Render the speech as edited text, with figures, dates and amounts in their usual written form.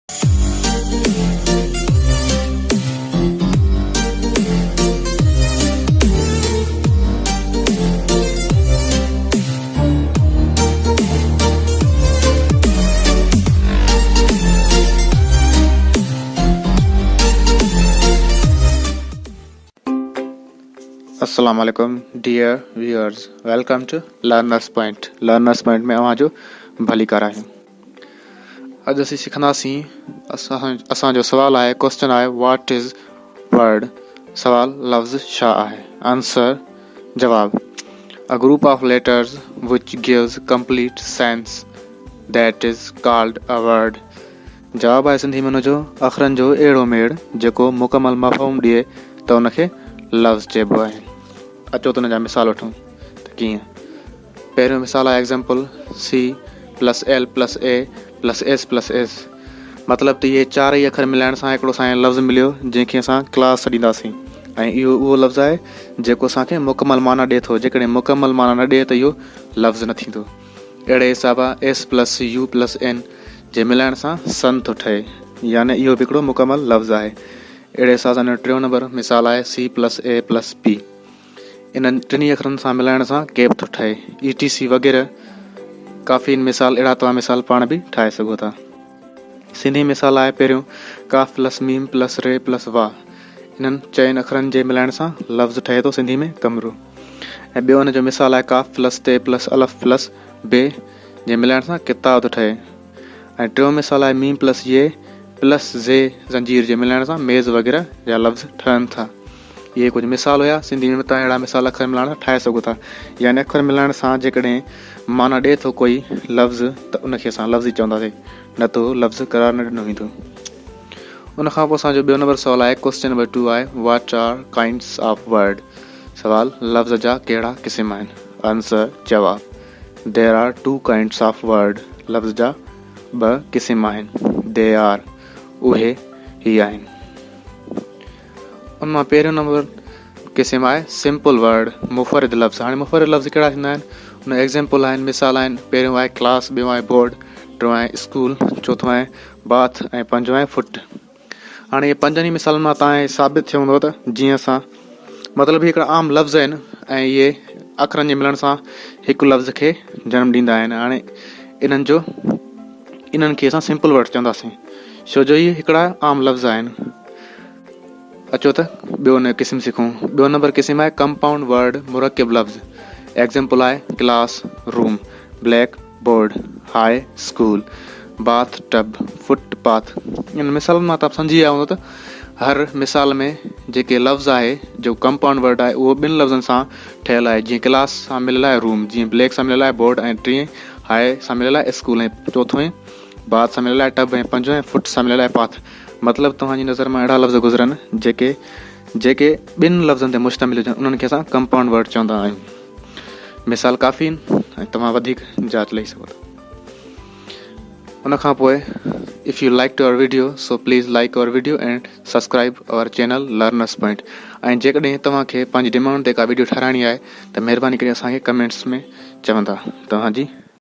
السلام عليڪم dear viewers welcome to learners point learners point ۾ اوهان جو ڀليڪار آهيون اڄ اسين سکنداسين اسان جو سوال آهي ڪوسچن آهي what is word سوال لفظ ڇا آهي آنسر جواب a group of letters which gives complete sense that is called a word جواب آهي سنڌي ۾ ان جو اکرن جو اهڙو ميڙ جيڪو مڪمل مفهوم ڏئي ته ان کي لفظ چئبو آهي اچو ته ان جا مثال وٺون ته ڪيئن پهريون مثال آهي example C plus L plus A plus S plus S مطلب ته اهي چار ئي اکر ملائڻ سان هڪڙو اسان کي لفظ مليو جنهن کي اسان ڪلاس سڏينداسين ۽ اهو اهو لفظ آهي جيڪو اسان کي مڪمل معنيٰ ڏئي ٿو جيڪڏهن مڪمل معنيٰ نه ڏئي ته اهو لفظ نه ٿيندو اهڙي حساب S plus U plus N جي ملائڻ سان سن ٿو ٺهي يعني اهو به هڪڙو مڪمل لفظ آهي اهڙي حساب سان ٽيون نمبر مثال آهي C plus A plus P انهن ٽنهي اکرن سان ملائڻ سان ڪيپ ٿو ٺهي. اي ٽي سي وغيره ڪافي آهن مثال اهڙا توهان مثال پاڻ به ٺاهي سگهو ٿا. سنڌي مثال آهي پهريون ڪاف پلس ميم پلس ري پلس وا انهن چئن اکرن جي ملائڻ سان لفظ ٺهي ٿو سنڌي ۾ ڪمرو ۽ ٻيو ان جو مثال آهي ڪاف پلس تي پلس الف پلس بي جي ملائڻ سان ڪتاب ٿو ٺهي. ۽ ٽيون مثال آهي ميم پلس يي پلس زي زنجير جي ملائڻ سان ميز وغيره جا لفظ ٺهن ٿا. اهي ڪجهه مثال هيا. سنڌي ۾ به توهان اهڙا مثال اکر ملائڻ سان ٺاهي سگهو ٿا. يعني اکر ملائڻ سان جيڪڏهن معنيٰ ڏئي ٿو ڪوئي لفظ ته ان کي اسان لفظ ئي چونداسين نه ته اهو لفظ قرار نه ڏنو ويندو. ان کان پوء اسان جو ٻيو نمبر سوال آهي ڪوسچن نمبر ٽو آهي what are kinds of word سوال لفظ جا ڪهڙا قسم آهن؟ آنسر جواب There are two kinds of word لفظ جا ٻه قسم آهن They are اهي هي آهن. ان مان پهريون نمبر قسم آهي سمپل ورڊ مفرد لفظ هاڻي مفرد لفظ ڪهڙا ٿيندا آهن ان ايگزامپل آهن مثال آهن پهريون آهي ڪلاس ٻيو آهي بورڊ ٽيون آهي اسڪول چوٿون آهي باٿ ۽ پنجون آهي فٽ هاڻي اهي پنجن ئي مثالن مان توهان کي ثابت ٿيو هوندو ته جيئن اسان مطلب هي هڪڙا عام لفظ آهن ۽ اهي اکرن جي ملڻ سان هڪ لفظ کي جنم ڏيندا آهن هاڻي انهن جو انهن کي اسان سمپل ورڊ چونداسين ڇو جو اهي هڪڙا عام لفظ آهن اچو ته ٻيو ان قسم سکون ٻيو نمبر قسم آهي ڪمپائونڊ ورڊ مرڪب لفظ ايگزامپل آهي class room blackboard, high school, bath tub, foot path انهن مثالن مان توهان سمجهي ويا هوندو ته هر مثال ۾ جيڪي لفظ آهي جو ڪمپائونڊ ورڊ آهي اهو ٻن لفظن سان ٺهيل آهي جيئن ڪلاس سان مليل آهي روم جيئن بليڪ سان مليل آهي بورڊ ۽ ٽئين هاء سان مليل آهي اسڪول ۽ چوٿون باٿ سان مليل آهي ٽب ۽ پنجون فٽ سان مليل آهي پاٿ مطلب توهان جي نظر مان اهڙا لفظ گذرن جيڪي جيڪي ٻن لفظن تي مشتمل هجن انهن کي اسان ڪمپائونڊ ورڊ چوندا آهيون مثال ڪافي آهن ۽ توهان وڌيڪ جاچ لهي سگهو ٿا ان کان پوء if you like to our video so please like our video and subscribe our channel learners point ۽ جيڪڏهن توهان کي پنهنجي ڊيمانڊ تي ڪا ويڊيو ٺهرائڻي آهي ته مهرباني ڪري اسان کي ڪمينٽس ۾ چوندا توهان جي.